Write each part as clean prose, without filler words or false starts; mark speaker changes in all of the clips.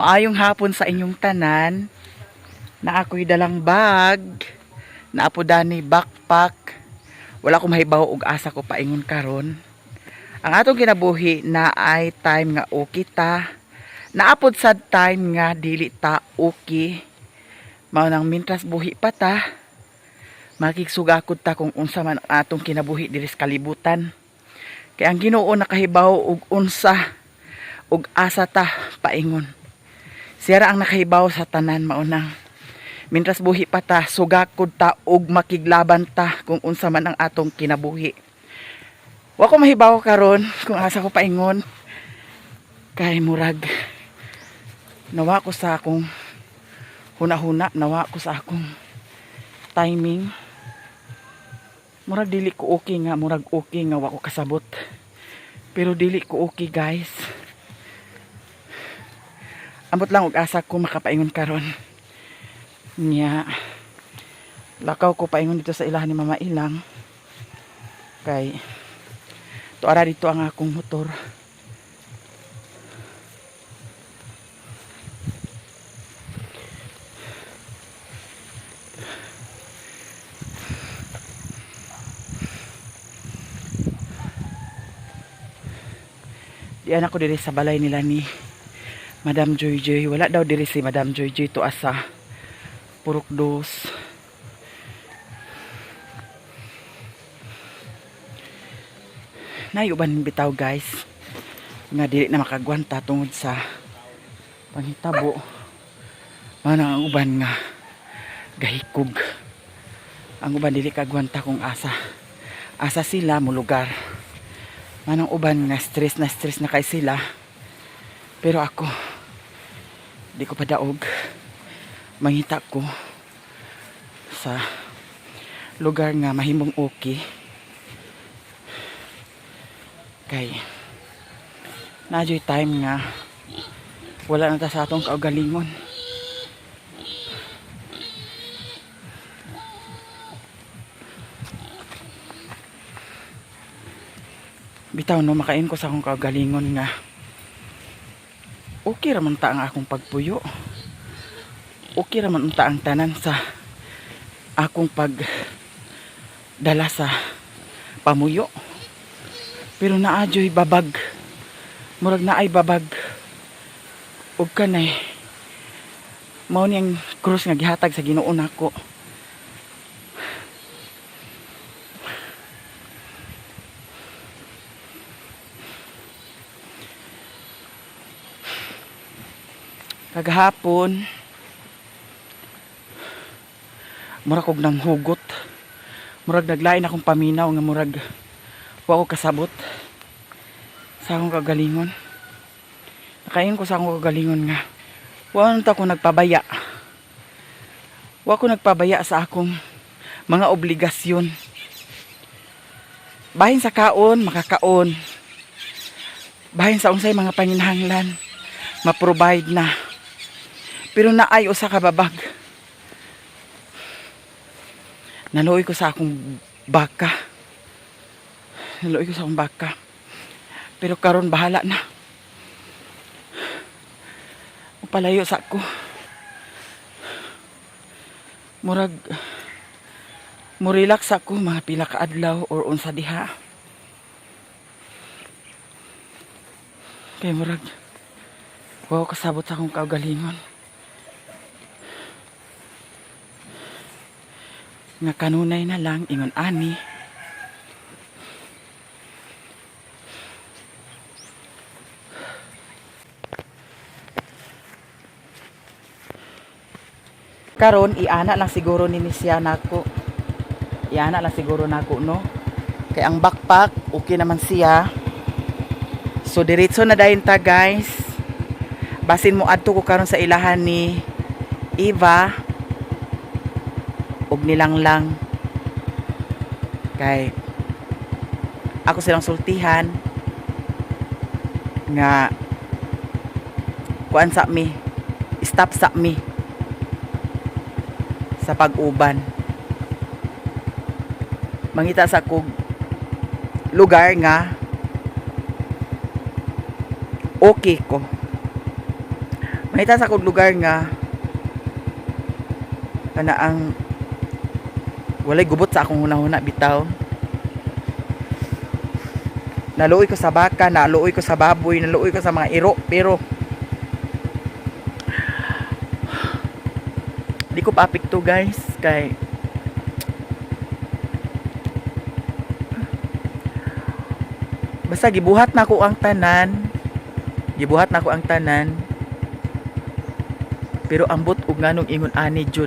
Speaker 1: Maayong hapon sa inyong tanan. Na ako'y dalang bag. Na apo dani backpack. Wala ko mahibaw og asa ko paingon karon. Ang atong kinabuhi na ay time nga okay ta. Naapod sad time nga dili ta okay. Mao nang mintras buhi pa ta, makigsugakod ta kung unsa man ang atong kinabuhi diri sa kalibutan. Kay ang Ginoo nakahibaw og unsa og asa ta paingon. Siya ra ang nakahibaw sa tanan, mao nang mintras buhi pa ta, sugakod ta og makiglaban ta kung unsa man ang atong kinabuhi. Wa ko mahibaw karon kung asa ko paingon. Kay murag nawa ko sa akong huna-huna, nawa ko sa akong timing. Murag dili ko okay nga, murag okay nga wa ko kasabot. Pero dili ko okay, guys. Ambot lang og asa ko makapaingon karon. Nya lakaw ko paingon dito sa ilahan ni Mama Ilang. Kay tuara dito ang akong motor. Diyan ako diri sa balay nila ni Madam Joy Joy. Wala daw diri si Madam Joy Joy to asa Purok Dos. Nayuban bitaw, guys, nga dili na makagwanta tungod sa panghitabo. Mana ang uban nga gahikog. Ang uban dili kagwanta kung asa. Asa sila mulugar. Manang uban nga stress na kay sila. Pero ako, di ko padaog. Mangita ko sa lugar nga mahimong okay. Kay naa juy time nga wala na ta sa atong kaugalingon. Bitaw no, makain ko sa akong kaugalingon nga okay ra man ta ang akong pagpuyo. Okay ra man unta ang tanan sa akong pag dala sa pamuyo. Pero naa juy babag. Murag naay babag. Ug kanay mao niyang krus nga gihatag sa Ginoo nako. Kagahapon murag kog nang hugot. Murag naglain akong paminaw nga murag wa ko kasabot sa akong kagalingon. Nakaingon ko sa akong kagalingon nga wa ta ko nagpabaya. Wa ko nagpabaya sa akong mga obligasyon. Bahin sa kaon, makakaon. Bahin sa unsay mga panginahanglan, ma-provide na. Pero naay usa ka babag. Naluoy ko sa akong baka. Naluoy ko sa akong baka. Pero karon bahala na. Palayo sa ako. Murag mo relax ako mga pila ka adlaw or unsa diha. Kay murag wa ko kasabot sa akong kaugalingon. Nga kanunay na lang ingon ani. Karon iana lang siguro ni siya nako. Iana lang siguro nako, no. Kay ang backpack okay naman siya. So diretso na dayon ta, guys. Basin mo adto ko karon sa ilahan ni Eva ug nilang lang kay ako silang sultihan nga kuan sa mi, stop sa mi sa pag-uban, mangita sa kog lugar nga okay ko. Nangita sa akong lugar nga kana ang walay gubot sa akong hunahuna bitaw. Naluoy ko sa baka, naluoy ko sa baboy, naluoy ko sa mga iro, pero di ko paapekto, guys, kay basta gibuhat na ko ang tanan, gibuhat na ko ang tanan, pero ambot og nganong ingon ani jud.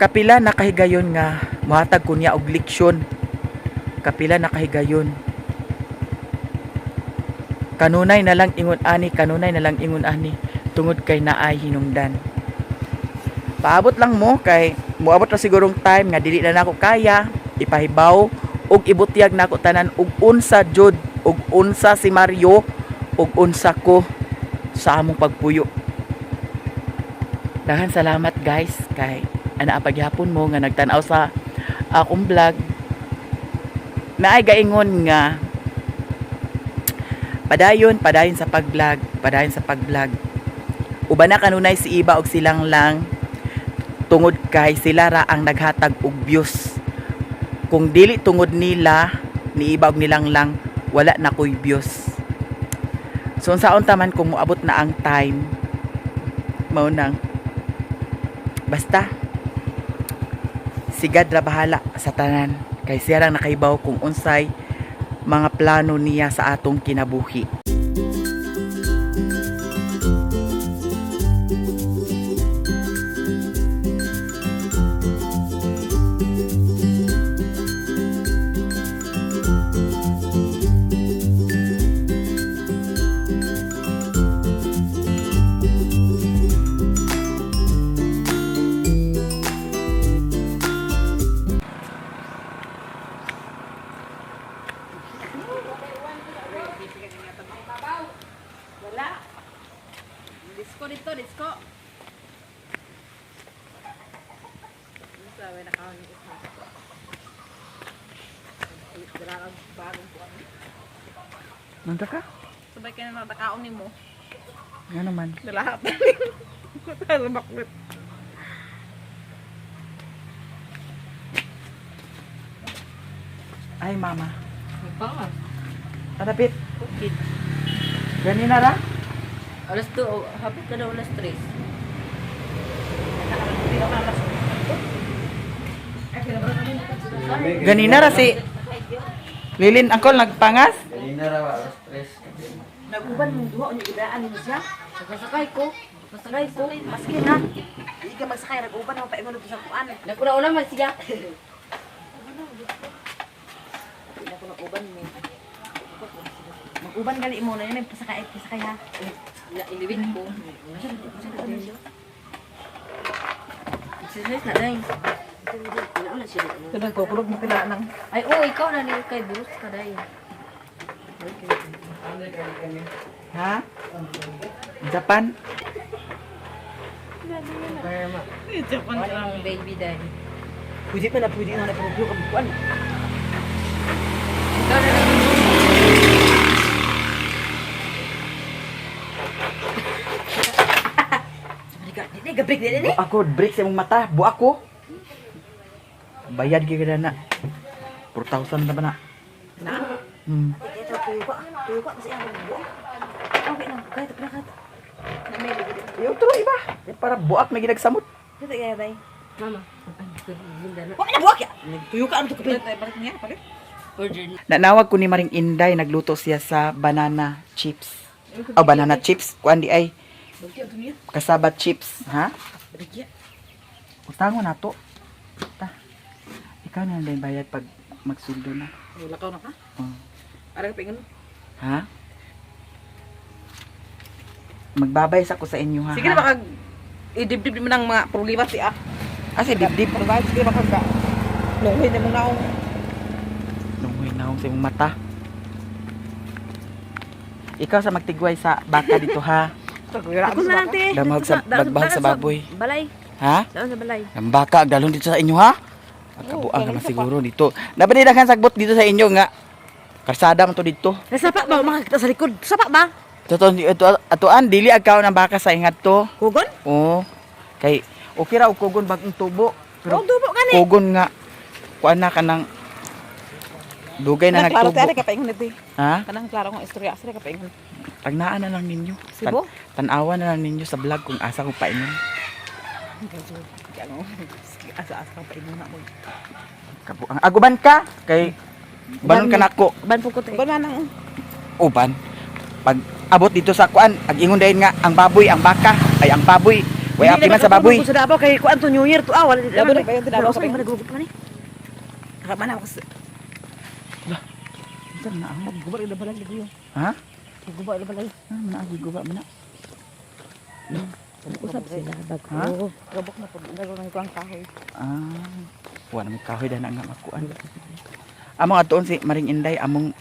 Speaker 1: Kapila nakahigayon nga mohatag ko niya og leksyon. Kapila nakahigayon, kanunay na lang ingon ani, kanunay na lang ingon ani, tungod kay naay hinungdan. Paabot lang mo kay moabot na sigurong time nga dili na nako kaya ipahibaw og ibutyag nako tanan og unsa jud, og unsa si Mario, og unsa ko sa among pagpuyo. Daghan salamat, guys, kay ana pagyapon mo nga nagtan-aw sa akong vlog. Naay gaingon nga padayon, padayon sa pag-vlog, padayon sa pag-vlog. Uban na kanunay si Iba og silang lang tungod kay sila ra ang naghatag og views. Kung dili tungod nila ni Iba og nilang lang, wala na koy views. So unsaon ta man kung moabot na ang time mao nang basta si God ra bahala sa tanan kay siya lang nakaibaw kung unsay mga plano niya sa atong kinabuhi.
Speaker 2: Wala. Disco dito, disco. Sabi na kaon ni isa. Dala kang bagong buwan.
Speaker 1: Nanda ka?
Speaker 2: Sabay ka na matakaon ni mo.
Speaker 1: Nga naman.
Speaker 2: Dala ka. Bakit?
Speaker 1: Ay, mama.
Speaker 3: Nagpangas.
Speaker 1: Tarapit.
Speaker 3: Bukid.
Speaker 1: Ganina ra?
Speaker 3: Alas 2, hapit ka daw alas 3.
Speaker 1: Ganina ra si Lilin Angkol nagpangas?
Speaker 4: Kanina raw, alas 3.
Speaker 2: Naguban mong duha unya gidaan nimo siya.
Speaker 3: Sakasakay ko. Pasakay ko.
Speaker 2: Maski na. Hindi ka magsakay naguban mo paingon dito sa kuan.
Speaker 3: Naguna-una man siya.
Speaker 2: Hindi na ko naguban mo. Maguban gali mo na yun pasakay pasakay ha.
Speaker 3: Na ilibit ko. Exercise na dai. Una-una siya.
Speaker 2: Nagkukulog mo pila nang
Speaker 3: Ay, oh, ikaw na ni kay Bruce ka dai.
Speaker 1: Ha? Japan?
Speaker 3: Wala mong baby dai.
Speaker 2: Pwede pa na pwede na na ka kuan.
Speaker 3: Ikaw na ni
Speaker 2: Di gabrik di ni.
Speaker 1: Buak ko, break sa imong mata. Buak ko. Bayad kay kada na. 4,000 na ba na?
Speaker 2: Na. Ito tuyo ka. Tuyo ka kasi ang buo. Okay na, kahit pa ka. Na may ligi.
Speaker 1: Yung turo iba. Para buak na ginagsamot.
Speaker 2: Dito kaya tay.
Speaker 3: Mama. Ay, ganda na.
Speaker 2: Wa na buak ya. Tuyo ka ano to kapit.
Speaker 3: Order.
Speaker 1: Nanawag ko ni Maring Inday, nagluto siya sa banana chips. Oh, banana chips. Kuan di ay. Kasaba chips, ha? Utango na to. Ta. Ikaw na lang bayad pag magsuldo na.
Speaker 2: Wala ka na ka.
Speaker 1: Oh.
Speaker 2: Ara ka pingon.
Speaker 1: Ha? Magbabay sa ko sa inyo, ha?
Speaker 2: Sige na baka idibdib mo ng mga problema siya.
Speaker 1: Ah, si dibdib.
Speaker 2: Problema sige baka ka. Lunghin na mong naong.
Speaker 1: Lungoy na akong sa imong mata. Ikaw sa magtigway sa baka dito, ha?
Speaker 2: Ako na lang te.
Speaker 1: Damhag sa bagbahag sa baboy.
Speaker 3: Balay.
Speaker 1: Ha?
Speaker 3: Saan sa balay?
Speaker 1: Ang baka, ang dalon dito sa inyo, ha? Ang kabuang naman siguro dito. Nabanidahan sagbot dito sa inyo nga. Karsada man to didto.
Speaker 2: Sapa ba makakita sa likod? Sapa ba?
Speaker 1: Totoo ito atuan dili agkaon ang baka sa ingat to.
Speaker 2: Kugon?
Speaker 1: Oo. Kay okay ra og kugon bagong tubo. Pero
Speaker 2: Og dubo gani.
Speaker 1: kugon nga kuan na kanang dugay na
Speaker 5: Kanang klaro
Speaker 1: nagtubo.
Speaker 5: tayo ka paingon ito.
Speaker 1: Ha?
Speaker 5: Kanang klaro kong istorya asa ka paingon.
Speaker 1: Tagnaan na lang ninyo.
Speaker 5: Sibo?
Speaker 1: Tan-awa na lang ninyo sa vlog kung asa ko paingon.
Speaker 5: Ano? Asa asa ka paingon na mo.
Speaker 1: Kabuang aguban ka kay banon ka nako.
Speaker 2: Ban po ko te.
Speaker 5: Uban man ang
Speaker 1: Uban. Pag abot dito sa kuan, ag ingon dayon nga ang baboy, ang baka, ay ang baboy. Way apiman sa baboy.
Speaker 2: Sa Davao kay kuan to New Year to ah wala.
Speaker 5: Labi na ba yung Davao
Speaker 2: Wala
Speaker 5: ka
Speaker 2: man nagugod pa ni.
Speaker 5: Kaman ako sa
Speaker 1: Unsa na ang
Speaker 5: guba ila balay lagi yo.
Speaker 1: Ha?
Speaker 5: Guba ila balay.
Speaker 1: Ah, naagi guba man na.
Speaker 2: Usab sila bago.
Speaker 1: Ha?
Speaker 5: Gabok na pag laro ng kuang kahoy.
Speaker 1: Ah, wala may kahoy dahil na nga makuan. Among atuon si Maring Inday, among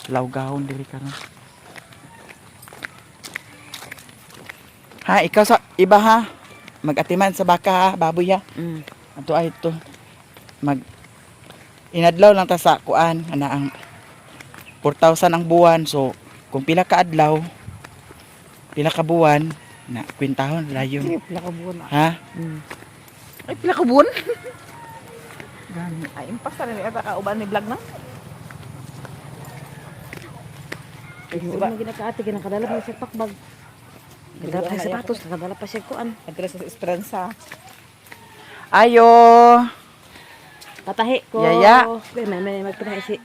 Speaker 1: lawgahon diri karon. Ha, ikaw sa iba ha. Magatiman sa baka ha, baboy ha. Ato ay ito. Mag inadlaw lang ta sa kuan ana ang 4,000 ang buwan. So kung pila ka adlaw, pila ka buwan na kwintahon layon.
Speaker 5: Pila ka buwan.
Speaker 1: Ha?
Speaker 5: Ay, pila ka buwan.
Speaker 1: Gani.
Speaker 5: Ay, impas na rin ata ka uban ni vlog na.
Speaker 2: Diba? Ginakaate ginakadala pa siya pakbag. Kadala pa siya sapatos, nakadala pa siya kuan.
Speaker 5: Nagdala sa Esperanza.
Speaker 1: Ayo.
Speaker 2: Patahi ko.
Speaker 1: Yaya.
Speaker 2: May may may magpatahi si.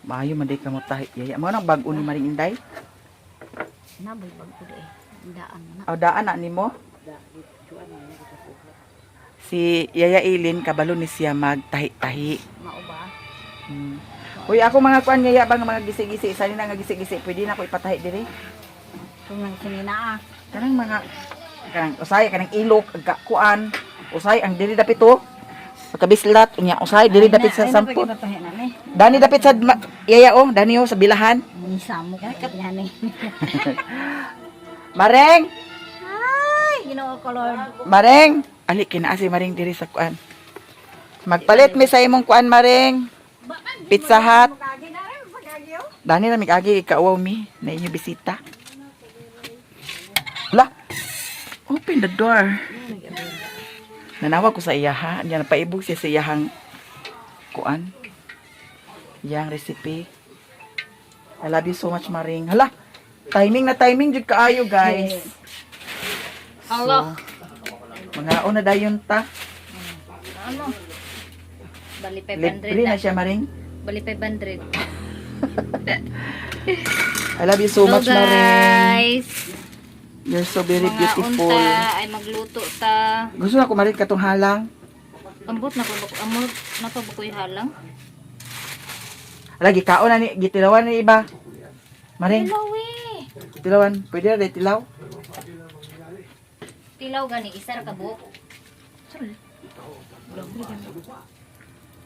Speaker 1: Maayo man day ka mo tahi. Yaya mo nang bag-o ni Maring Inday.
Speaker 3: Naboy bag ko eh. Daan na.
Speaker 1: Aw daan na nimo. Si Yaya Ilin kabalo ni siya magtahi-tahi.
Speaker 3: Mao ba?
Speaker 1: Uy, ako mga kuan yaya bang mga gisi-gisi, isa na nga gisi-gisi, pwede na ako ipatahi diri.
Speaker 3: Kung nang sinina ah.
Speaker 1: Kanang mga kanang usay kanang ilok ang kuan, usay ang diri dapit to. Pagkabislat unya usay diri dapit sa sampot.
Speaker 3: Patahi na ni.
Speaker 1: Dani dapit sa yaya oh, dani oh sa bilahan.
Speaker 3: Ni samo ka yan eh.
Speaker 1: Mareng,
Speaker 3: Ay, Ginoo ko Lord.
Speaker 1: Mareng, ali kinaa si Mareng diri sa kuan. Magpalit mi sa imong kuan Mareng. Pizza Hut. Dani na mig-agi ikauwaw mi na inyo bisita. La. Open the door. Nanawag ko sa iya ha. Niya napaibog siya sa iyahang kuan. Iyang recipe. I love you so much, Maring. Hala, timing na timing jud kaayo, guys.
Speaker 3: Allah.
Speaker 1: Mga una dayon ta.
Speaker 3: Ano? Bali 500
Speaker 1: Libre na siya, Maring.
Speaker 3: Bali 500.
Speaker 1: I love you so
Speaker 3: Hello,
Speaker 1: much, Maring.
Speaker 3: guys.
Speaker 1: You're so very
Speaker 3: Mga
Speaker 1: beautiful.
Speaker 3: unta ay magluto ta.
Speaker 1: Gusto na ko Maring katong halang.
Speaker 3: Ambot na ko amot na pa bukoy halang.
Speaker 1: Lagi kaon na ni gitilawan ni iba. Maring,
Speaker 3: Tilaw eh.
Speaker 1: tilawan. Pwede na tilaw.
Speaker 3: Tilaw gani isa ra ka buok.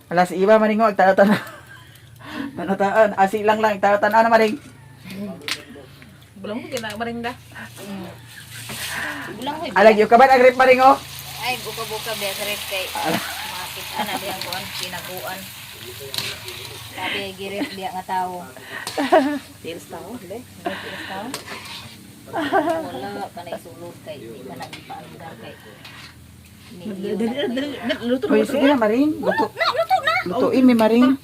Speaker 1: Ala si iba Maring oh, tanaw-tanaw. Tanaw-tanaw. Asi lang lang tanaw-tanaw na Maring.
Speaker 5: Bulang ko ginamaring da.
Speaker 3: Bulang hoy.
Speaker 1: Ala gyud kaban ang rep Maring oh.
Speaker 3: Ay buka-buka be sa ref kay makita na diyan kuan kinaguan. Sabi girip diya nga tawo.
Speaker 5: Tiils tao, dili.
Speaker 3: Wala ka na isulod kay di man nagpaandar kay.
Speaker 5: Luto
Speaker 1: Hoy, sige na Maring. Luto.
Speaker 3: Na, luto na.
Speaker 1: Lutuin mi Maring.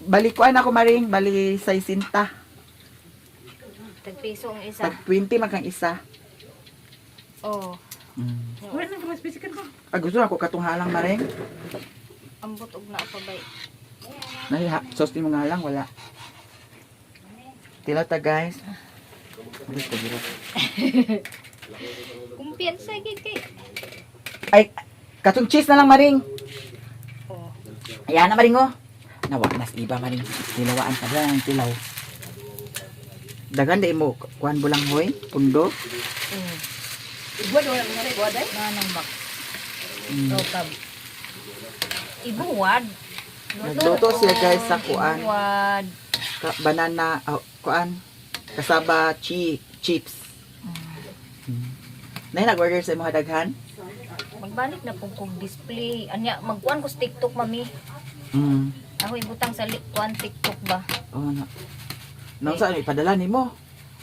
Speaker 1: Balikuan ako Maring, bali 60.
Speaker 3: Tag piso ang isa.
Speaker 1: Tag 20 man kang isa.
Speaker 3: Oh,
Speaker 5: Wala nang kamas pisikan ko.
Speaker 1: Ah, gusto na ko katong halang Maring.
Speaker 3: ambot og naa pa bay.
Speaker 1: Nahiha, sauce ni mga halang wala. Tilaw ta guys. Uy, pagirap.
Speaker 3: Kumpiyansa gid kay.
Speaker 1: Ay, katong cheese na lang Maring.
Speaker 3: Oh.
Speaker 1: Ayan na Maring oh. Nawa nas iba Maring. Tilawaan ka lang tilaw. Dagan di mo kuan bulang hoy, pundo.
Speaker 5: Igwa do wala mo igwa day.
Speaker 3: Nanang bak. Rokab. Ibuwad.
Speaker 1: Nagluto siya, guys, sa kuan.
Speaker 3: Ibuwad.
Speaker 1: Ka, banana oh, kuan kasaba chips. Nay nag-order sa imong daghan?
Speaker 3: Magbalik na pong kog display. Anya magkuan ko sa TikTok mami. Ako ibutang sa kuan TikTok ba.
Speaker 1: Oh na. Nang sa ipadala nimo.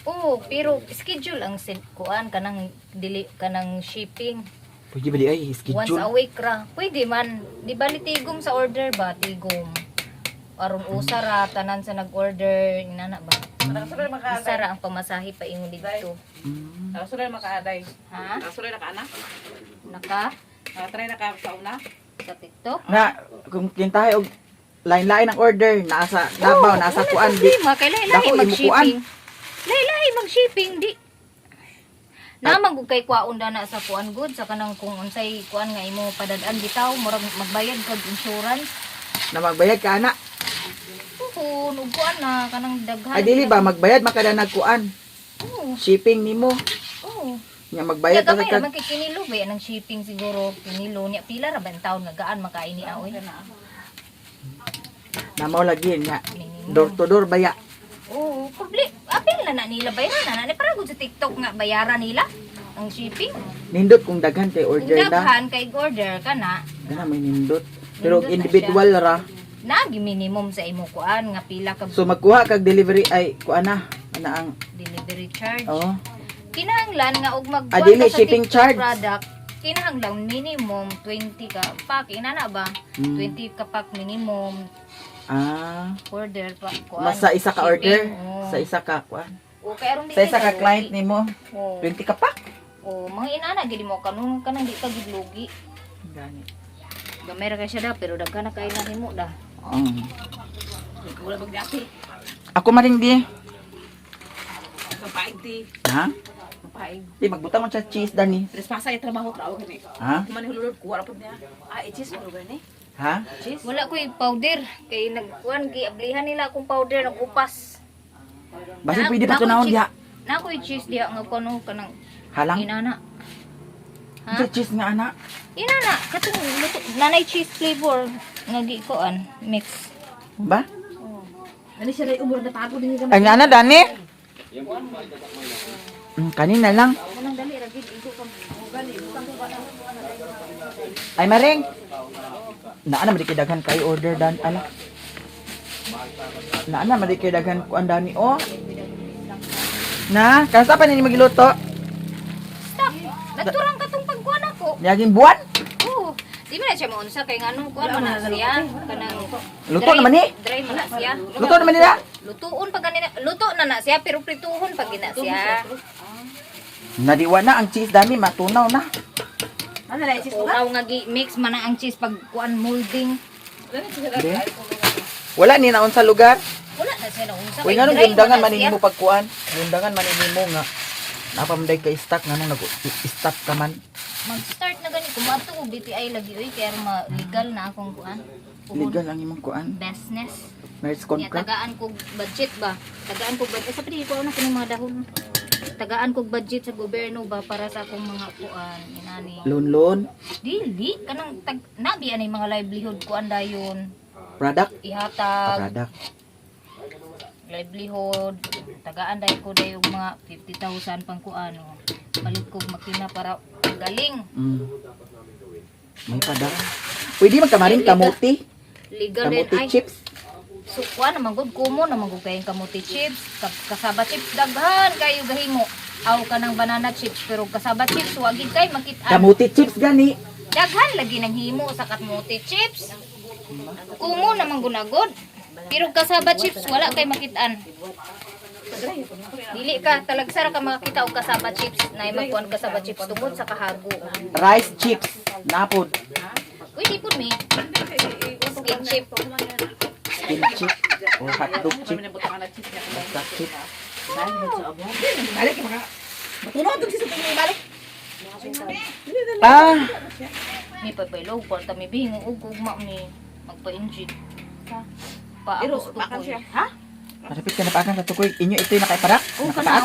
Speaker 3: Oo, pero schedule ang kuan kanang dili kanang shipping.
Speaker 1: Pwede ba di ay
Speaker 3: Once
Speaker 1: schedule?
Speaker 3: a week ra. Pwede man. Di bali tigom sa order ba? Tigom. Aron usa ra tanan sa nag-order inana ba?
Speaker 5: Nakasulay
Speaker 3: Isa ra ang pamasahe pa ingon didto.
Speaker 5: Nakasulay makaaday.
Speaker 3: Ha?
Speaker 5: Nakasulay na ka na?
Speaker 3: Naka
Speaker 5: Nakatry na ka sa una?
Speaker 3: sa TikTok?
Speaker 1: Na kung kintahay og lain-lain ang order naa sa Davao, naa sa kuan di.
Speaker 3: Problema kay lahi-lahi
Speaker 1: Dako,
Speaker 3: mag-shipping. Lahi-lahi mag-shipping di. Naman gud kay kwaon na sa kuan good sa kanang kung unsay kuan nga imo padad-an bitaw murag magbayad kag insurance.
Speaker 1: Na magbayad ka ana.
Speaker 3: Oo, ug kuan na kanang daghan.
Speaker 1: Ay dili ba magbayad makada nagkuan.
Speaker 3: Oo.
Speaker 1: Shipping nimo.
Speaker 3: Oo.
Speaker 1: Nya magbayad
Speaker 3: Kaya
Speaker 1: pa
Speaker 3: gamay
Speaker 1: sa kag
Speaker 3: raman kay kinilo ba yan ang shipping siguro kinilo niya pila ra ba ang taon nga gaan makain ni aoy.
Speaker 1: na mao lagi nya.
Speaker 3: Minimum.
Speaker 1: Door to door baya.
Speaker 3: Oo, public apil na na nila bayaran na na ni para gud sa TikTok nga bayaran nila ang shipping.
Speaker 1: Nindot kung daghan kay
Speaker 3: Kung
Speaker 1: order na.
Speaker 3: daghan kay order ka na,
Speaker 1: Gana may nindot. Pero
Speaker 3: Nindot na
Speaker 1: individual ra.
Speaker 3: nagi minimum sa imo kuan nga pila ka
Speaker 1: So magkuha kag delivery ay kuan na ana ang
Speaker 3: delivery charge.
Speaker 1: oh.
Speaker 3: Kinahanglan nga og mag
Speaker 1: Ah, dili,
Speaker 3: ka sa
Speaker 1: shipping
Speaker 3: TikTok
Speaker 1: charge.
Speaker 3: product, kinahanglan minimum 20 ka pack inana ba? 20 ka pack minimum
Speaker 1: Ah,
Speaker 3: order pa kuan.
Speaker 1: mas sa isa ka order,
Speaker 3: shipping, oo.
Speaker 1: sa isa ka kuan.
Speaker 3: O kay aron di
Speaker 1: Sa isa
Speaker 3: kayo
Speaker 1: ka client
Speaker 3: lugi.
Speaker 1: nimo,
Speaker 3: Oo.
Speaker 1: 20 ka pack.
Speaker 3: Oo, mga inana gid mo kanung kanang di ka gid lugi.
Speaker 1: Gani.
Speaker 3: Gamay ra kay siya da pero daghan na kay nahimo da.
Speaker 5: Wala magdati.
Speaker 1: Ako maring di.
Speaker 5: Mapaig di.
Speaker 1: Ha?
Speaker 5: Mapaig.
Speaker 1: Di magbutang mo sa cheese dani.
Speaker 5: Tres pasa yung trabaho tao gani.
Speaker 1: Ha?
Speaker 5: Kuman hululod kuha ra pud niya. Ah, cheese mo gani.
Speaker 1: Ha?
Speaker 5: Cheese.
Speaker 3: Wala ko'y powder kay nagkuan giablihan nila akong powder nagupas.
Speaker 1: Basi pwede pa tunawon diha.
Speaker 3: Na ko'y cheese diha nga kuno kanang
Speaker 1: Halang.
Speaker 3: inana. Ha?
Speaker 1: Sa cheese nga ana.
Speaker 3: Inana katong luto nanay cheese flavor nga gikuan mix.
Speaker 1: Ba?
Speaker 5: Ani siya ray umur na tago din
Speaker 1: Ay nga na dani. Kanina lang.
Speaker 3: Kanang dali ra gid igo ka.
Speaker 1: Ay maring. Naa na madi kay daghan kay order dan ala. Naa na madi kay daghan kuan dani oh. Na, kansa pa nini magiluto?
Speaker 3: Stop. Nagturang katong pagkuan ako.
Speaker 1: Niaging buwan?
Speaker 3: Oo. Di man na siya maunsa kay nganong kuan man na siya kanang
Speaker 1: Luto naman ni.
Speaker 3: Dry man na siya.
Speaker 1: Luto naman nila.
Speaker 3: Lutuon pa ganina, luto na na siya pero prituhon pa gina siya.
Speaker 1: Nadiwa na ang cheese dani matunaw na.
Speaker 5: Ano na cheese mo?
Speaker 3: Uraw nga gi mix man na ang cheese pag kuan molding.
Speaker 1: Di? Wala ni naon sa lugar.
Speaker 3: Wala na siya naunsa.
Speaker 1: Uy
Speaker 3: kay
Speaker 1: nganong
Speaker 3: dry
Speaker 1: gundangan
Speaker 3: man
Speaker 1: man
Speaker 3: na siya.
Speaker 1: nimo pagkuan? Gundangan man nimo nga napamanday kay stock nganong nag stop ka man.
Speaker 3: Mag-start na gani kumadto ko BPI lagi oy kay aron ma-legal na akong kuan. Puhon.
Speaker 1: Legal ang imong kuan.
Speaker 3: Business.
Speaker 1: Marriage
Speaker 3: Nya
Speaker 1: contract.
Speaker 3: tagaan kog budget ba? Tagaan kog budget. Sa pili ko na kuno mga dahon. Tagaan kog budget sa gobyerno ba para sa akong mga kuan inani.
Speaker 1: Loan loan.
Speaker 3: Dili kanang tag nabi anay mga livelihood kuan dayon.
Speaker 1: Product.
Speaker 3: Ihatag
Speaker 1: Product.
Speaker 3: Livelihood tagaan dahil ko dahil yung mga 50,000 pang kuano palit ko makina para galing.
Speaker 1: May pada. Pwede magkamaring kamuti.
Speaker 3: Legal din
Speaker 1: Kamuti
Speaker 3: ay
Speaker 1: chips.
Speaker 3: So kuan naman gud kumo naman gud kayong kamuti chips, kasaba chips daghan kayo gahimo aw kanang banana chips pero kasaba chips wa gid kay makit-an.
Speaker 1: Kamuti chips gani.
Speaker 3: Daghan lagi nang himo sa kamuti chips. Kumo naman gunagod pero kasaba chips wala kay makit-an. Dili ka talagsara ka makakita og kasaba chips na magkuan kasaba chips tungod sa kahago.
Speaker 1: Rice chips. Napod.
Speaker 3: Uy, di pud mi. Skin chip.
Speaker 1: Skin chip. Or hotdog chip. Basta chip.
Speaker 5: Balik maka. Matunog dug sa tingin balik.
Speaker 1: Ah!
Speaker 3: Mi paypaylaw kwarta mi bihing og ugma mi magpa-engine. Pa
Speaker 5: Pero
Speaker 3: ako
Speaker 5: bakan siya. Ha?
Speaker 1: Marapit ka na paakan sa tukoy. Inyo ito'y nakaiparak?
Speaker 3: Oo,
Speaker 1: Nakapaak?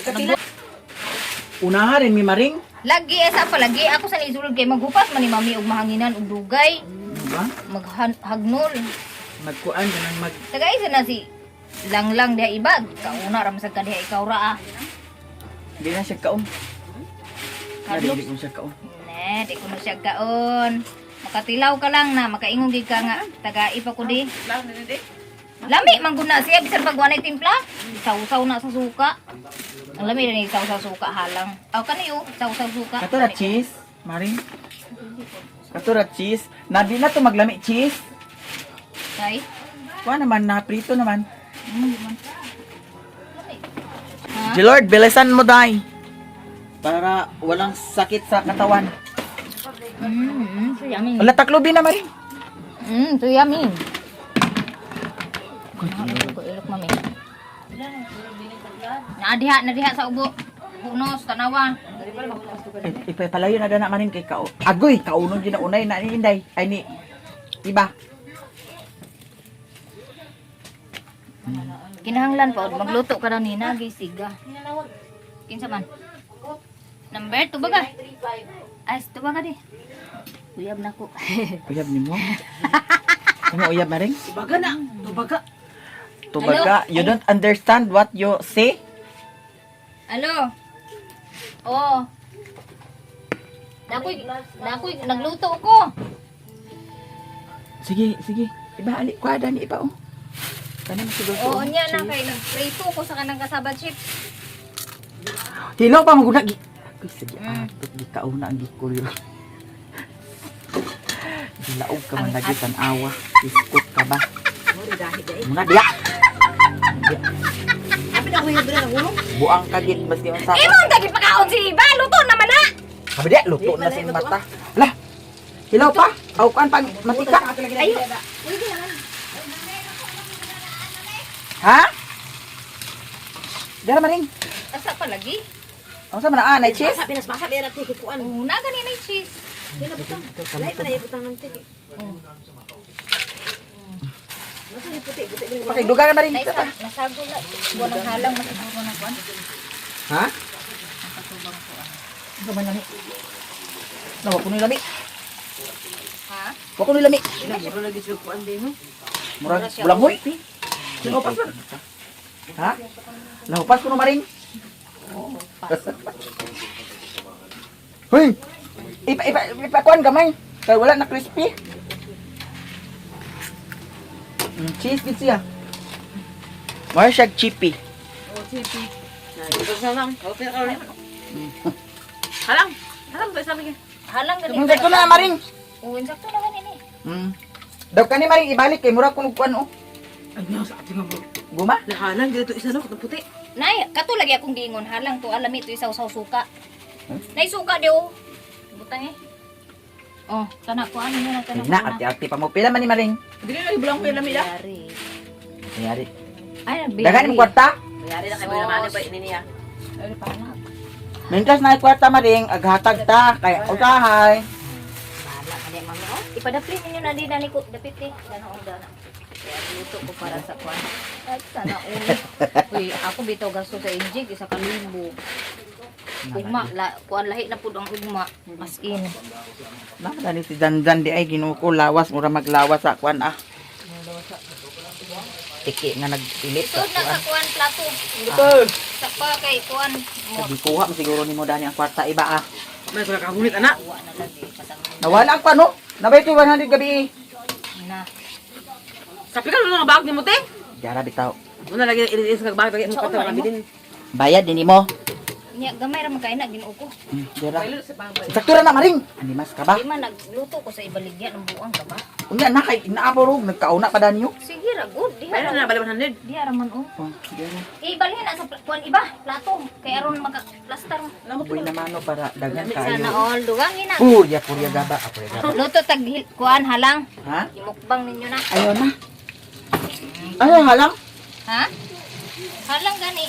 Speaker 3: kana
Speaker 1: Unaha rin mi maring.
Speaker 3: Lagi esa pa lagi ako sa nisulod kay maghupas man ni mami og mahanginan og dugay,
Speaker 1: Diba?
Speaker 3: maghagnol.
Speaker 1: Magkuan ganang mag
Speaker 3: Tagay sa na si Langlang diha ibag, kauna ra masag ka diha ikaw ra ah.
Speaker 1: Hindi na siya kaon.
Speaker 3: Hadlok.
Speaker 1: Hindi ko siya kaon.
Speaker 3: Ne, di ko na siya kaon. Makatilaw ka lang na makaingon gid ka nga tagai pa ko di. Lami man gud na siya bisan pag walay timpla. Sausaw na sa suka. Ang lami rin sausaw suka halang. Aw kani oh, sausaw suka.
Speaker 1: Kato na cheese, Maring. Kato na cheese. Nabi na to maglami cheese.
Speaker 3: Kay.
Speaker 1: Kuha naman na prito naman.
Speaker 3: Lami. Ha?
Speaker 1: Lord, bilisan mo dai. Para walang sakit sa katawan.
Speaker 3: So yummy.
Speaker 1: Wala taklobi na, Maring.
Speaker 3: So yummy. Ko ilok mami. Naadiha, nadiha sa ubo. Punos, tanawa.
Speaker 1: Ipapalayo na dana maring kay kao. Agoy, kaunon gina unay na ni Inday. Ay ni iba.
Speaker 3: Kinahanglan pa, magluto ka daw ni Nagi siga. Kinsa man? Number tubaga. Ay, tubaga di. Uyab na ko.
Speaker 1: Uyab nimo. Ano uyab, Maring?
Speaker 5: Tubaga na. Tubaga.
Speaker 1: Tubaga, you don't understand what you say?
Speaker 3: Alo. Oh. Nakoy, nakoy nagluto ko.
Speaker 1: Sige, sige. Iba ali kuha dani iba oh. Kana mo siguro.
Speaker 3: Oo, niya na kay nagprito ko sa kanang kasaba chips.
Speaker 1: Hilaw pa maguna gi. Agoy, sige atot gi kauna ang gikulo. Gilaog ka man lagi tan-awa. Iskot ka ba? Mga diya.
Speaker 5: Abi na kuya dira nagulong.
Speaker 1: Buang kagit maski unsa ka.
Speaker 3: Imo ang dagi pakaon si Iba, luto naman na.
Speaker 1: Sabi diya, luto na sa mata. Lah. Hilaw pa. Aw kuan pag matika.
Speaker 3: Ayo.
Speaker 1: Ha? Dara maring.
Speaker 3: Asa pa lagi?
Speaker 1: Ang sa man ah, nay cheese.
Speaker 2: Sabi nas basa bera ti kuan.
Speaker 3: Una gani na cheese.
Speaker 2: Lahi pa na ibutang ng ti.
Speaker 1: Pakay duga na maring.
Speaker 3: Naisa, nasago na. Buwan ang halang masiguro na kuan.
Speaker 1: Ha? Ano man lami? Nawa kuno lami.
Speaker 3: Ha?
Speaker 1: Wa kuno lami.
Speaker 5: Mura lagi siya kuan din no.
Speaker 1: Murag bulangoy. Sino pas man? Ha? Lahupas kuno maring. Hoy. Ipa ipa ipa kuan gamay. Kay wala na crispy. Cheese gid siya. Mara siya chippy.
Speaker 5: Oh, chippy. Na, dito sa lang. Oh, pero karon. Halang. Halang ba sabi ka?
Speaker 3: Halang gani.
Speaker 1: Sakto na maring.
Speaker 3: Oo, sakto na gani ni.
Speaker 1: Daw kani maring ibalik kay murag kuno kuan oh.
Speaker 5: Ay, no, sa ating nga.
Speaker 1: Guma.
Speaker 5: Nahalang dito isa no, katong puti.
Speaker 3: Nay, kato lagi akong giingon halang to alami to isaw-saw suka. Nay suka di oh. Butang eh. Oh, kana ko ano na kana.
Speaker 1: Na arte-arte pa mo pila man ni maring.
Speaker 5: Dili na bulang ko lami da.
Speaker 3: Biyari.
Speaker 1: Yari.
Speaker 3: Ay, biyari.
Speaker 1: Daghan mo kwarta.
Speaker 5: Bayari na kay boy naman pa ini niya.
Speaker 3: Ay, paano?
Speaker 1: Mentras na kwarta maring aghatag ta kay usahay.
Speaker 3: Bahala ka di mami oh. Ipadapli ninyo na di na ni ko dapit eh. Dana oh dana. Kaya luto ko para sa kwan. Ay, sana ulo. Uy, ako bitaw gasto sa injik 1,000. Ugma, la, kuan lahi na pud ang ugma. As in.
Speaker 1: Na dani si Dandan di ay Ginoo ko lawas mura maglawas sa kuan ah. Tiki nga nagpilit sa
Speaker 3: Sud na
Speaker 1: kuan.
Speaker 3: sa kuan plato. Sa pa kay kuan mo.
Speaker 1: Gikuha mo siguro nimo dani ang kwarta iba ah.
Speaker 5: May ko nakagunit ana.
Speaker 3: Wa na lagi patang
Speaker 1: Nawala ang kuan no. Nabay to 100 gabi. Eh.
Speaker 3: na.
Speaker 5: Sabi ka nga bag nimo te.
Speaker 1: Jara bitaw.
Speaker 5: Una lagi ilis nga bag lagi mo
Speaker 3: Sa
Speaker 5: kato
Speaker 3: una,
Speaker 5: nga bilin.
Speaker 1: Bayad din nimo.
Speaker 3: Nya gamay ra man kay na Ginoo ko.
Speaker 1: Jara. Sakto ra na maring. Animas ka ba?
Speaker 3: Di man nagluto ko sa ibaligya ng buang ka ba?
Speaker 1: Unya na kay inaapurog nagkauna pa danyo.
Speaker 3: Sige ra good diha
Speaker 5: Bayari
Speaker 3: ra.
Speaker 5: na bali 100.
Speaker 3: Diha ra man oh.
Speaker 1: Oh, jara.
Speaker 3: Ibalhin na sa kuan iba plato kay aron maka plaster.
Speaker 1: Buy na mano para daghan
Speaker 3: Sana
Speaker 1: kayo.
Speaker 3: all dugang ina.
Speaker 1: Purya purya gaba, ah, purya gaba.
Speaker 3: Luto tag kuan halang.
Speaker 1: Ha?
Speaker 3: Imukbang ninyo na.
Speaker 1: Ayaw na. Ano halang?
Speaker 3: Ha? Halang gani.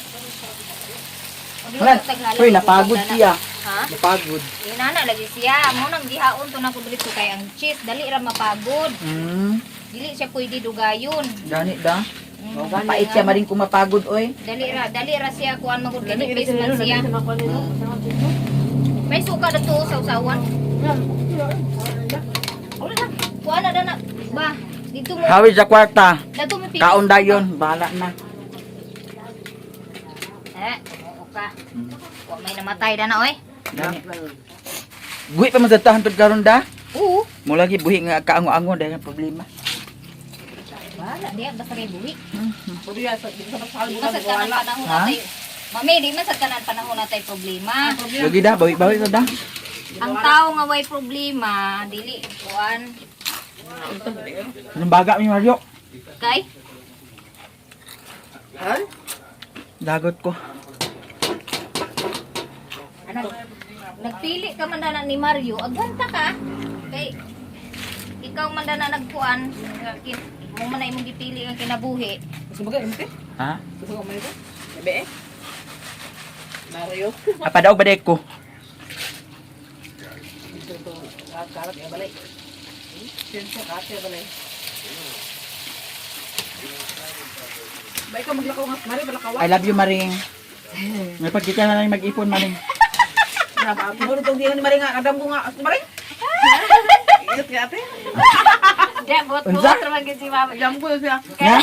Speaker 3: O, di
Speaker 1: Wala.
Speaker 3: luto tag halang,
Speaker 1: Uy, napagod
Speaker 3: imukbang na.
Speaker 1: siya.
Speaker 3: Ha?
Speaker 1: Napagod.
Speaker 3: Inana lagi siya. Mo nang gihaon to na ko diri kay ang cheese dali ra mapagod. Dili siya pwede dugayon.
Speaker 1: Gani da.
Speaker 3: Mm,
Speaker 1: Mapait siya maring kung mapagod oy.
Speaker 3: Dali ra siya kuan magud kay nipis man siya. May suka na to sa usawan. Kuan na dana ba dito mo
Speaker 1: Hawi sa kwarta.
Speaker 3: dato mo pipis.
Speaker 1: Kaon dayon, bahala na.
Speaker 3: Eh, oo ka. Wa may namatay dana oy.
Speaker 1: Gani. Guwi pa man sa tahan karon da.
Speaker 3: Oo.
Speaker 1: Mo lagi buhi nga kaango-ango dahil ang problema.
Speaker 3: Wala diya basta kay buhi.
Speaker 5: Pwede yan, sa sa
Speaker 3: Di man sad kanan panahon
Speaker 1: Ha?
Speaker 3: natay. Mami, di man sad kanan panahon natay problema.
Speaker 1: Lagi da, bawi-bawi sa da.
Speaker 3: Ang tao nga way problema, dili kuan.
Speaker 1: Anong baga mi Mario?
Speaker 3: Kay
Speaker 5: Ha?
Speaker 1: Dagot ko.
Speaker 3: Nagpili ka man na ni Mario, agwanta ka. Kay ikaw man na nagkuan, nga mo man na imong gipili ang kinabuhi.
Speaker 5: Subaga, ano te?
Speaker 1: Ha?
Speaker 5: Subaga man ito? Gabi eh. Mario.
Speaker 1: Apadaog ba ko?
Speaker 5: Ito to, karat ya balay. Sinsa karat ya balay. Ba ikaw maglakaw nga, Mario balakaw.
Speaker 1: I love you, Maring. May pagkita na lang mag-ipon, Maring.
Speaker 5: Siguro itong di ni Maring nga, kadam ko nga, Maring. Ingat ka ate.
Speaker 3: Di, bot
Speaker 1: Unsa?
Speaker 3: bot raman gyud si mama.
Speaker 5: Alam ko siya.
Speaker 1: Na?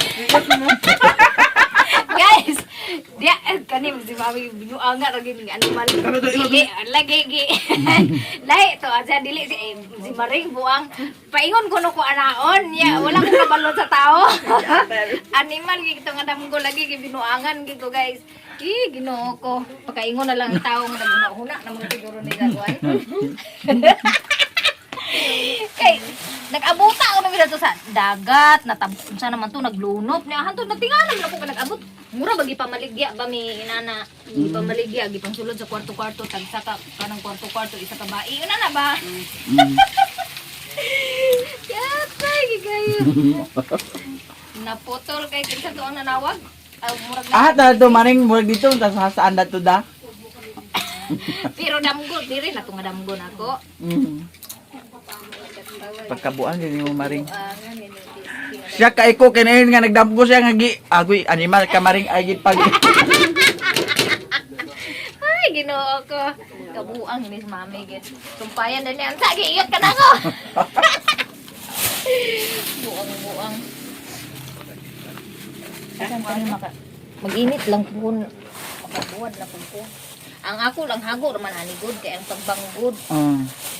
Speaker 3: Guys, di eh, kani si mami binuanga ra gyud nga animal. Dili, lagi gi. Lahi to aja dili si eh, si Maring buang. Paingon kuno ko anaon nya, wala ko kabalo sa tao. Animal gyud to nga damgo lagi gi binuangan gyud ko guys. Ih, Ginoo ko. Pakaingon na lang ang tao nga naghuna-huna na mga siguro nila kuan. Kay nag-abuta ako nang to sa dagat, natab unsa naman to naglunop niya hantod nagtingalan na ko ka nag-abot. Mura ba gipamaligya ba mi inana? Gipamaligya gipangsulod sa kwarto-kwarto tagsa ka kanang kwarto-kwarto isa ka ba? Iyon na ba? Yatay gigayo. Naputol kay kinsa to ang nanawag? Ah, murag na.
Speaker 1: Ah, to Maring, murag dito, tas hasaan na to da.
Speaker 3: Pero damgo diri na to nga damgo nako.
Speaker 1: Mm. Pagkabuan din mo, Maring.
Speaker 3: Ah, nga ni
Speaker 1: Siya kay ko kinayon nga nagdamgo siya nga gi agoy animal ka Maring ay gid pag
Speaker 3: Ay, Ginoo ko. Kabuang ni si mami gid. Sumpayan na niya. Sa giiyot ka na ko. Buang buang. Asan pa ni maka? Mag-init lang kun makabuwad na pud ko. Ang ako lang hago raman ani good kay ang pagbanggod.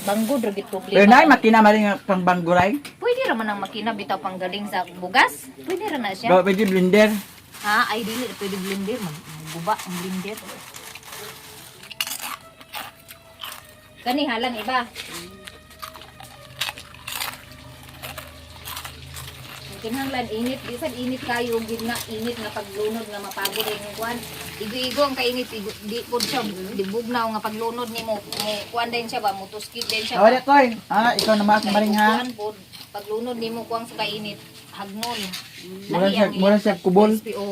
Speaker 3: Banggod ra gid problema.
Speaker 1: Pero nay makina Maring nga pang bangguray.
Speaker 3: Pwede ra man ang makina bitaw panggaling sa bugas. Pwede ra na siya.
Speaker 1: Ba pwede blender.
Speaker 3: Ha, ay dili na pwede blender man. Guba ang blender. Kani halang iba. Ang Kinahanglan init, bisan init kayo gid nga init nga paglunod nga mapagod ang kuan. Igo-igo ang kainit, igo, di pud siya di bugnaw nga paglunod nimo mo kuan din siya ba, mutuskit din siya.
Speaker 1: Awali koy. Ah, ikaw na mas
Speaker 3: Kay
Speaker 1: Maring ha.
Speaker 3: kuan pod, paglunod nimo kuang sa kainit, hagnon.
Speaker 1: Mura
Speaker 3: Lahi
Speaker 1: siya,
Speaker 3: ang
Speaker 1: mura siya kubol.
Speaker 3: SPO.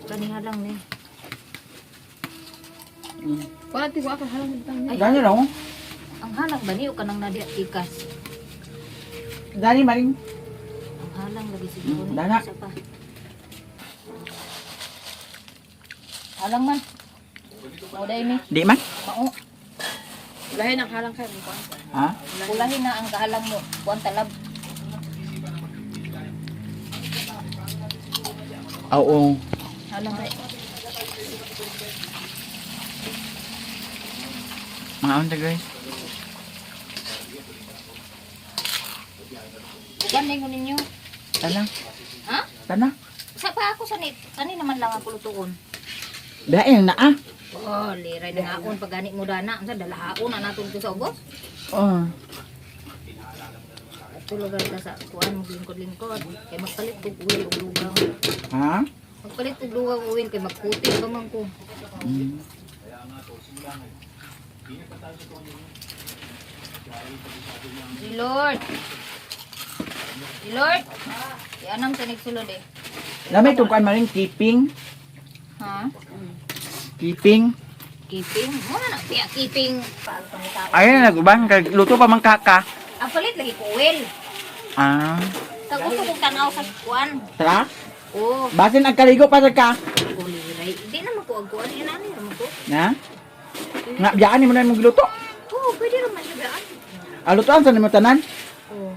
Speaker 3: Kaniha lang ni.
Speaker 5: Wala tigo ako halang bitang.
Speaker 3: Ay.
Speaker 1: Gani lang. oh.
Speaker 3: Ang halang ba niyo kanang nadia tikas?
Speaker 1: Gani Maring.
Speaker 3: Ang halang lagi siguro ni.
Speaker 1: Dana.
Speaker 3: Isa pa. Halang man. Mao day ni.
Speaker 1: Di man.
Speaker 3: Mao.
Speaker 5: Lahin ang halang kayo mo.
Speaker 1: Ha?
Speaker 3: Ulahin na ang kahalang mo. Kuan talab.
Speaker 1: Oo.
Speaker 3: Halang kay.
Speaker 1: Mga unta guys.
Speaker 3: Kuan na ninyo.
Speaker 1: Tana.
Speaker 3: Ha?
Speaker 1: Tana.
Speaker 3: Sa pa ako sa ni kani naman lang ako lutuon.
Speaker 1: Dael na ah.
Speaker 3: Oh, liray na ngaon pag gani mo dana. Unsa dalahaon na naton ko sa ubos?
Speaker 1: Oh.
Speaker 3: Tulugan ka sa kuan maglingkod-lingkod. Kay magpalit og oil og lugaw.
Speaker 1: Ha?
Speaker 3: Magpalit og lugaw og oil kay magputi pa man ko.
Speaker 1: Mm.
Speaker 3: Si Lord. Si Lord. Yan ang tinig sulod eh.
Speaker 1: Lamay tong kuan Maring keeping.
Speaker 3: Ha?
Speaker 1: Keeping.
Speaker 3: Keeping? Muna na siya keeping.
Speaker 1: Ayun na naguban kag luto pa man kaka.
Speaker 3: Ang palit lagi ko oil.
Speaker 1: Ah.
Speaker 3: Kag gusto kong tanaw sa kuan.
Speaker 1: Tara.
Speaker 3: Oh,
Speaker 1: Basin ang kaligo pa sa ka.
Speaker 3: kuliray. Di naman ko ang kuan. Yan ano naman ko.
Speaker 1: Na? Nga biyaan nimo na imong giluto.
Speaker 3: Oh, pwede raman siya biyaan.
Speaker 1: Ah, lutoan sa nimo tanan.
Speaker 3: Oh.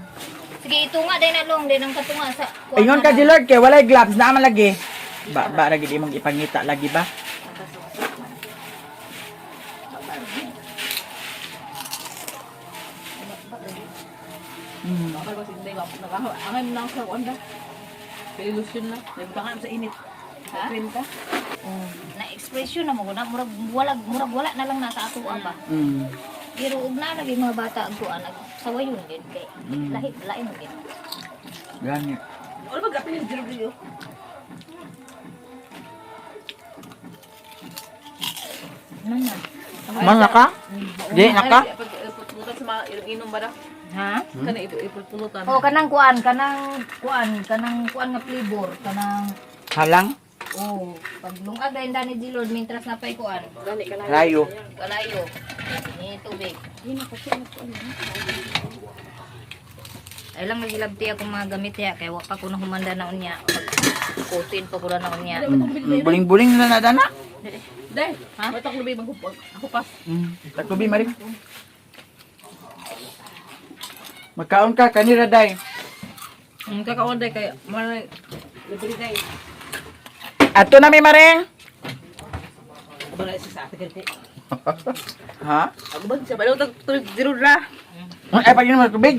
Speaker 3: Sige, ito nga din na long din ang katunga sa kuan.
Speaker 1: Ingon ka di Lord kay walay gloves na man lagi. Ba ba lagi imong ipangita lagi ba?
Speaker 5: Bakal ba sinday ba? Angay mo na ako sa kuwan ba? Ilusyon na. Nagbutangan sa init. Ha? Cream ka?
Speaker 3: Na expression na mo na murag wala, murag wala na lang nasa ato ba. Pero ug na lagi mga bata ang kuan nag sawayon din kay lahi lain din.
Speaker 1: Gani.
Speaker 5: Wala ba gapin yung zero?
Speaker 3: Ano na?
Speaker 1: Man na ka? Di na ka?
Speaker 5: Pagpulutan sa mga inom ba na?
Speaker 3: Ha?
Speaker 5: Kana ipulpulutan.
Speaker 3: Oh, kanang kuan, kanang kuan, kanang kuan nga flavor, kanang
Speaker 1: Halang?
Speaker 3: oh, pag lungag dahil dani di Lord mintras na pay kuan.
Speaker 5: Gani ka lang.
Speaker 1: Layo.
Speaker 3: Kalayo. Ni tubig. Ay lang nagilabti ako mga gamit ya kay wa pa ko na humanda na unya. Kutin pa ko na unya.
Speaker 1: Buling-buling na na dana.
Speaker 5: Day, ha? Ba't ako lubi maghupas? Ako pas.
Speaker 1: Taklubi maring. Magkaon ka kanira day.
Speaker 5: Ang kakaon day kay manay libre day.
Speaker 1: Ato na mi maring.
Speaker 5: Ako na isa sa ate ganti.
Speaker 1: Ha?
Speaker 5: Ako ba siya balaw tag tulig zero ra.
Speaker 1: Ay pag inom ng tubig.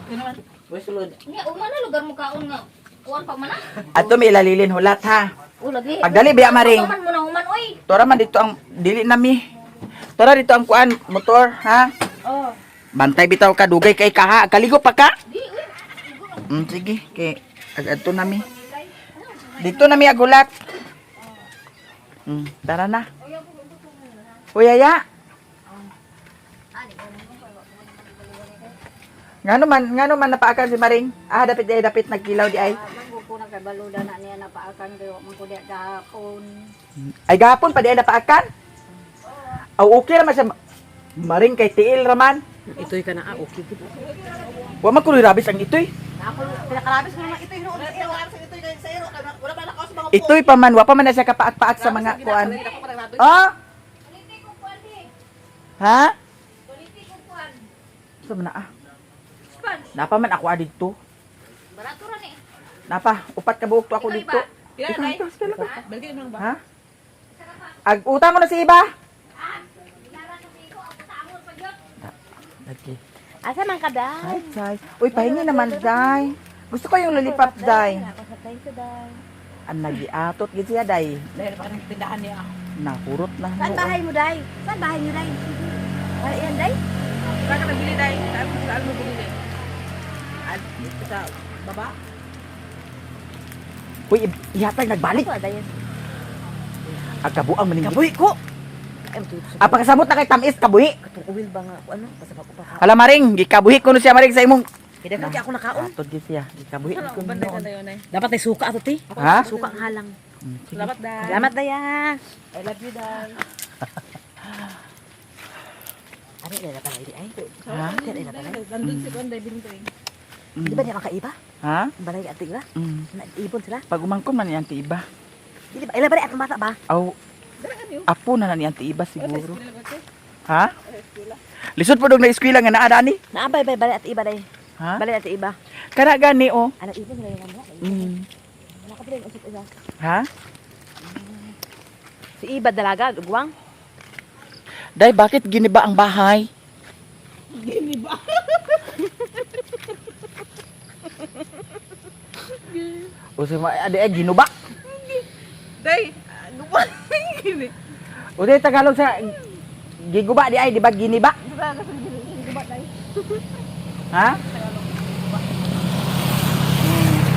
Speaker 5: Kano man? Wes sulod.
Speaker 3: Nya uma na lugar mo kaon nga kuan pa man ah.
Speaker 1: Ato mi ilalilin hulat ha.
Speaker 3: Oh, lagi.
Speaker 1: Pagdali biya maring.
Speaker 3: Human mo na human oy.
Speaker 1: Tora man dito ang dili na mi. Tora dito ang kuan motor ha.
Speaker 5: Oh.
Speaker 1: Bantay bitaw ka dugay kay ka ha. Kaligo pa ka.
Speaker 3: Di uy.
Speaker 1: Sige kay ag-adto na mi. Dito na mi agulat. Tara na. Uy, aya. Ngano man napaakan si Maring? Ah, dapit di ay dapit nagkilaw di ay.
Speaker 2: Manggo ko na kay baluda na niya napaakan kayo man ko diya gahapon.
Speaker 1: Ay gahapon pa di ay napaakan. Aw okay ra man siya. Maring kay tiil ra man.
Speaker 5: Itoy ka na ah, okay gid.
Speaker 1: Wa man kunoy rabis ang itoy.
Speaker 2: Ako pinakarabis ko naman ito hinuon sa iro.
Speaker 1: Itoy pa man wa pa man na siya kapaak-paak sa mga kuan. Ah? Ha? Sa man na ah. Napa man ako ah didto.
Speaker 3: Barato ra ni.
Speaker 1: Napa, upat ka buok to ako
Speaker 3: Ikaw,
Speaker 1: dito.
Speaker 3: iba?
Speaker 5: Pila
Speaker 1: Ikaw,
Speaker 5: day?
Speaker 1: ikaw, sige lang.
Speaker 5: Balgay nang ba?
Speaker 1: Ha? Ag utang ko na si iba. Okay.
Speaker 2: Asa man ka da?
Speaker 1: Hi, Zay. Uy, pahingi naman, Zay. Gusto ko yung lollipop, Zay.
Speaker 2: Thank you, Day.
Speaker 1: Ang nagiatot gid siya, Day.
Speaker 5: Dahil pa kanang tindahan niya.
Speaker 1: Nahurot na.
Speaker 2: Saan bahay mo, Day? Saan bahay niyo, Day? Wala yan, Day?
Speaker 5: Saan ka nabili day? Saan mo bili day? At sa baba.
Speaker 1: Uy, ihatag nagbalik.
Speaker 2: Ako, Day.
Speaker 1: Ang kabuang maning.
Speaker 2: Kabuhi ko.
Speaker 1: Ang pagkasamot na kay tamis kabuhi.
Speaker 2: Katong uwil ba nga ako ano? Basta pa ko pa.
Speaker 1: Hala maring, gikabuhi ko no siya maring sa imong.
Speaker 2: Kaya kaya ako nakaon.
Speaker 1: Atod gid siya, gikabuhi ko
Speaker 5: Bantay ka
Speaker 1: noon.
Speaker 5: dayon ay.
Speaker 2: Dapat ay suka ato ti.
Speaker 1: Ha?
Speaker 2: Suka ang halang.
Speaker 5: Salamat day.
Speaker 2: Salamat, Day. ah.
Speaker 5: I love you day.
Speaker 2: Ano ila pala ay?
Speaker 1: Ha?
Speaker 2: Ano ila pala?
Speaker 5: Nandun si Konday Bintoy.
Speaker 2: Di ba niya kakaiba?
Speaker 1: Ha?
Speaker 2: Balay ate iba?
Speaker 1: Mm.
Speaker 2: Naibon sila?
Speaker 1: Pag umangkon man ni Auntie Iba.
Speaker 2: Di ba? Ila balay atong bata ba?
Speaker 1: Aw, apo na na ni Auntie Iba siguro. Ha? Lisod po dog na eskwela nga naa dani.
Speaker 2: Naabay bay balay ate iba day.
Speaker 1: Ha?
Speaker 2: Balay ate iba.
Speaker 1: Kana gani oh.
Speaker 2: Ano ibon sila yung ano?
Speaker 1: Mm.
Speaker 2: Nakapila yung usap isa.
Speaker 1: Ha?
Speaker 2: Si Iba dalaga, ugwang.
Speaker 1: Day, bakit giniba ang bahay? Giniba. O sa mga adi ay ginuba.
Speaker 5: Day, ano ba? Gini.
Speaker 1: O di Tagalog sa giguba di ay di ba giniba? Ha?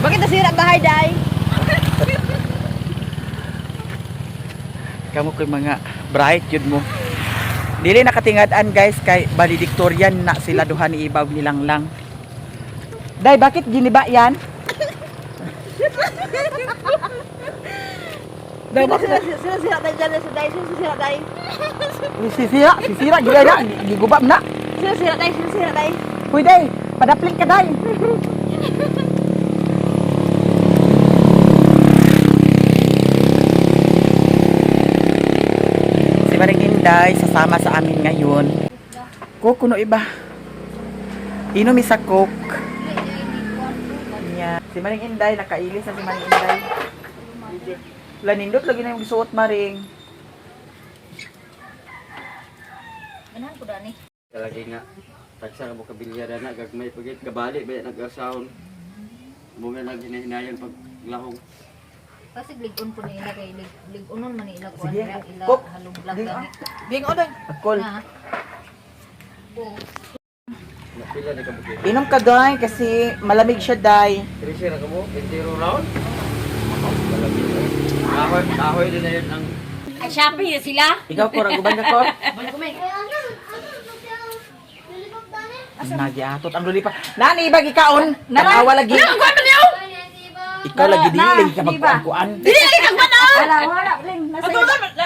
Speaker 2: Bakit nasira ang bahay, Day?
Speaker 1: Kamo ko'y mga bright yun mo. Dili nakatingad-an guys kay valedictorian na sila duha ni Ibaw nilang lang. Day, bakit giniba yan?
Speaker 5: Day, bakit?
Speaker 2: Sila sira day dyan sa day, sila sira day.
Speaker 1: Sisira, sisira gid na, giguba na.
Speaker 2: Sila sira day, sila sira day.
Speaker 1: Hoy day, padapling ka day. Si Maring Inday sasama sa amin ngayon. Coke kuno iba. Inom isa coke. Nya. Si Maring Inday nakailis na si Maring Inday. Lanindot lagi na yung gisuot Maring.
Speaker 3: Ganahan ko dani.
Speaker 4: Lagi nga. Tagsa ka mo kabilya na gagmay pagit kabali ba nag-sound. Mo na naghinahinayon pag lahong.
Speaker 3: Kasi ligon po nila kay ligonon man ila kuan
Speaker 1: Sige.
Speaker 3: ila
Speaker 1: Kop.
Speaker 3: halublag
Speaker 1: Ding,
Speaker 3: gani.
Speaker 5: Ding oday.
Speaker 1: Akol.
Speaker 3: Na. Oo.
Speaker 4: Napila na ka bukid.
Speaker 1: Inom ka day kasi malamig siya day.
Speaker 4: Trisi ra ka mo, entero round. Kahoy, kahoy din na yun ang
Speaker 3: Ay, shopping na sila.
Speaker 1: Ikaw ko raguban ka ko. Nagiatot ang lulipa. Nani ibag ikaon. Tanawa lagi. Ikaw lagi dili lagi ka magkuan-kuan.
Speaker 2: Wala, wala, Ling. Nasa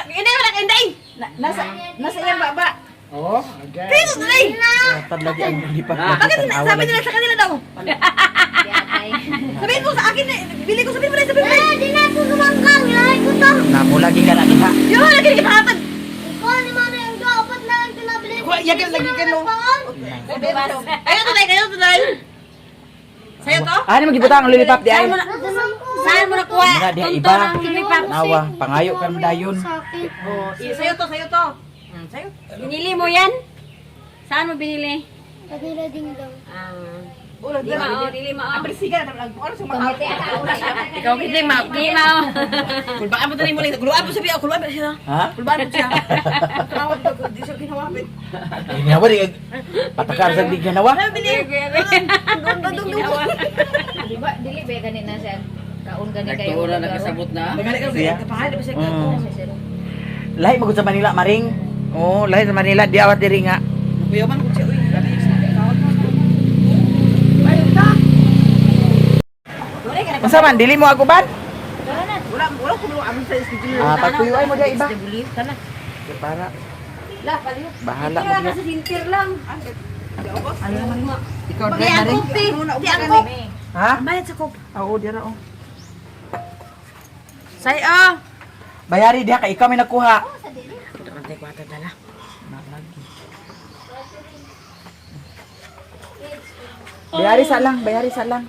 Speaker 5: Ini wala kay inday.
Speaker 2: nasa nasa iyang baba.
Speaker 4: Oh,
Speaker 1: Tad lagi ang lulipa.
Speaker 5: Bakit sabi nila sa kanila daw?
Speaker 3: Yatay.
Speaker 5: Sabihin mo sa akin eh. Bili ko sabihin mo na sabihin mo na.
Speaker 6: Di na ako gumanggang, lahi ko to.
Speaker 1: Namo lagi ka lagi ha.
Speaker 5: Yo, lagi kita hatag.
Speaker 6: Ikaw ni Mano yung do, apat na lang pinabili.
Speaker 1: Kuha, yagan lagi ka no.
Speaker 5: Kayo to day, kayo to day. Sa'yo to?
Speaker 1: Ano magibutang ang lulipap di ay?
Speaker 3: Saan mo nakuha?
Speaker 1: Mga diha iba. Tanawa, pangayo ka mo dayon.
Speaker 6: Sa akin.
Speaker 5: Oh, sa'yo to, sa'yo to. Sa'yo.
Speaker 3: Binili mo yan? Saan mo binili?
Speaker 6: Kanila ding dong.
Speaker 5: Ulo,
Speaker 3: Di mao, dili mao.
Speaker 5: Apresiga na lang. Ano sa mga
Speaker 3: Ikaw gid ma. Di mao.
Speaker 5: Kulbaan mo tayo mo lang. Kulbaan mo sabi ako, kulbaan mo siya.
Speaker 1: Ha?
Speaker 5: Kulbaan mo siya. Tumawag ko, di siya ginawapit.
Speaker 1: Ginawa di patakar sa di ginawa.
Speaker 5: Bili. Dong dong dong dong.
Speaker 3: Di ba dili ba gani na siya? Kaon gani kayo.
Speaker 4: nagtuo na nakasabot na.
Speaker 5: Nagali ka
Speaker 1: Siya.
Speaker 5: sa kapangalan ba siya?
Speaker 1: Lahi magud sa Manila maring. Oh, lahi sa Manila di awat diri nga.
Speaker 5: Kuyaman ko siya, uy. Grabe yung sa
Speaker 1: Unsa man dili mo aguban?
Speaker 5: Wala, wala ko mo amin sa schedule.
Speaker 1: Ah, pagtuyo ay mo diha iba.
Speaker 3: Kana.
Speaker 1: Para
Speaker 3: La, paliw.
Speaker 1: bahala mo diha.
Speaker 3: Kasi sintir lang.
Speaker 1: Ikaw dre maring.
Speaker 5: Di ang kop.
Speaker 1: Ha?
Speaker 5: Bayad sa kop.
Speaker 1: Oo, dira oh.
Speaker 5: Say ah.
Speaker 1: Bayari diha kay ikaw may nakuha.
Speaker 5: Ito ko ata dala.
Speaker 1: Bayari sa lang, bayari sa lang.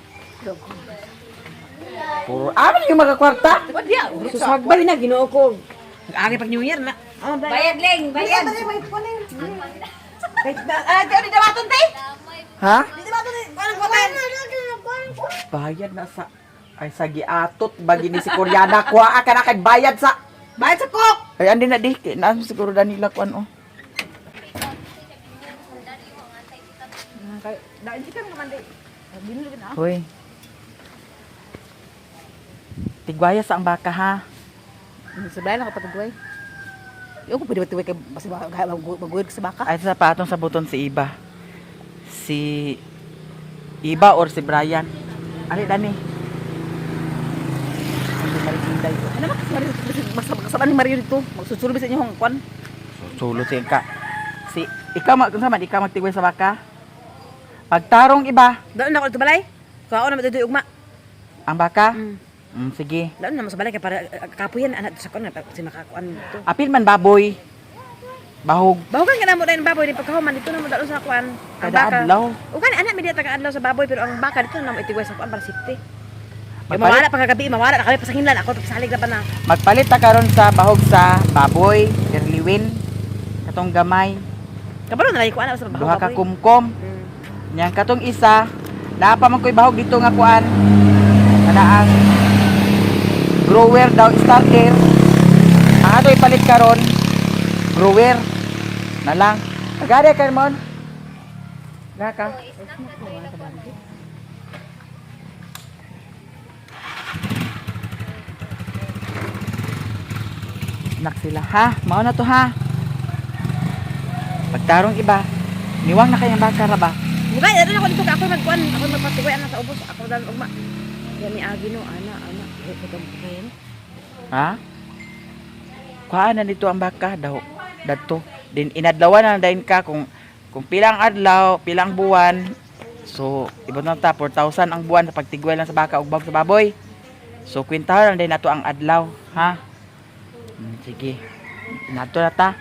Speaker 1: Puro amin yung mga kwarta. Susagbay
Speaker 5: na Ginoo ko. Agi pag New Year na. Oh,
Speaker 3: Bayad ling, bayad.
Speaker 5: Ah, di di dawaton tay.
Speaker 1: Ha?
Speaker 5: Di dawaton tay. Kuan kuan.
Speaker 1: Bayad na sa ay sa giatot bagi ni si Koreana kuha ka na kay bayad sa
Speaker 5: Bayad sa kop.
Speaker 1: ay andi na di kay naan siguro Danila kuan oh. Hoy. Tigwaya sa ang baka ha.
Speaker 5: Sabay lang kapag gaway. Yo ko pwede matuway kay basta maguwid sa baka.
Speaker 1: Ay sa patong sa buton si Iba. Si Iba or si Brian. Ali dani. Ang marikinday ko.
Speaker 5: Ano ba kasi ni Mario dito? Magsusulbi sa inyong kwan.
Speaker 1: Sulo siya ka. Si ikaw mag unsa man ikaw magtigway sa baka? Pagtarong iba
Speaker 5: Daon na ako dito balay. Kuhaon na dito ugma.
Speaker 1: ang baka? Sige.
Speaker 5: Daon na mo sa balay kay para kapuyan anak sa kwan si makakuan dito.
Speaker 1: Apil man baboy. Bahog
Speaker 5: Bahugan ka na mo dahil baboy di pagkahuman dito na mo daon sa kwan. Ang
Speaker 1: kada
Speaker 5: baka.
Speaker 1: adlaw.
Speaker 5: Ugan anak mi diya taga adlaw sa baboy pero ang baka dito na mo itigway sa kwan para safety. Kay
Speaker 1: Magpalit,
Speaker 5: mawala pa kagabi, mawala na kami pasanginlan ako pasalig na pa na.
Speaker 1: magpalit ta karon sa bahog sa baboy, perliwin, katong gamay,
Speaker 5: Kabalo na lagi ko anak sa bahog.
Speaker 1: duha ka
Speaker 5: baboy.
Speaker 1: kumkom. Yang katong isa, naa pa man ko'y bahog dito nga kuan. Kana ang grower daw starter. Ang ato ipalit karon grower na lang. Agari ka mon. Gaka. Snack sila ha. Mao na to ha. Pagtarong iba, niwang na kayang baka ra ba?
Speaker 5: Bugay, dito na ako dito ka ako magkuan, ako magpatigway anak sa ubos, ako dal ugma. Yan ni Agi no, ana ana. Bugay no.
Speaker 1: Ha? Kuhaan na dito ang baka daw. Dadto. Din inadlawan na dayon ka kung pilang adlaw, pilang buwan. So, ibot na ta 4,000 ang buwan sa pagtigway lang sa baka ug bahog sa baboy. So, kwentahan lang din nato ang adlaw, ha? Sige. Nato na ta.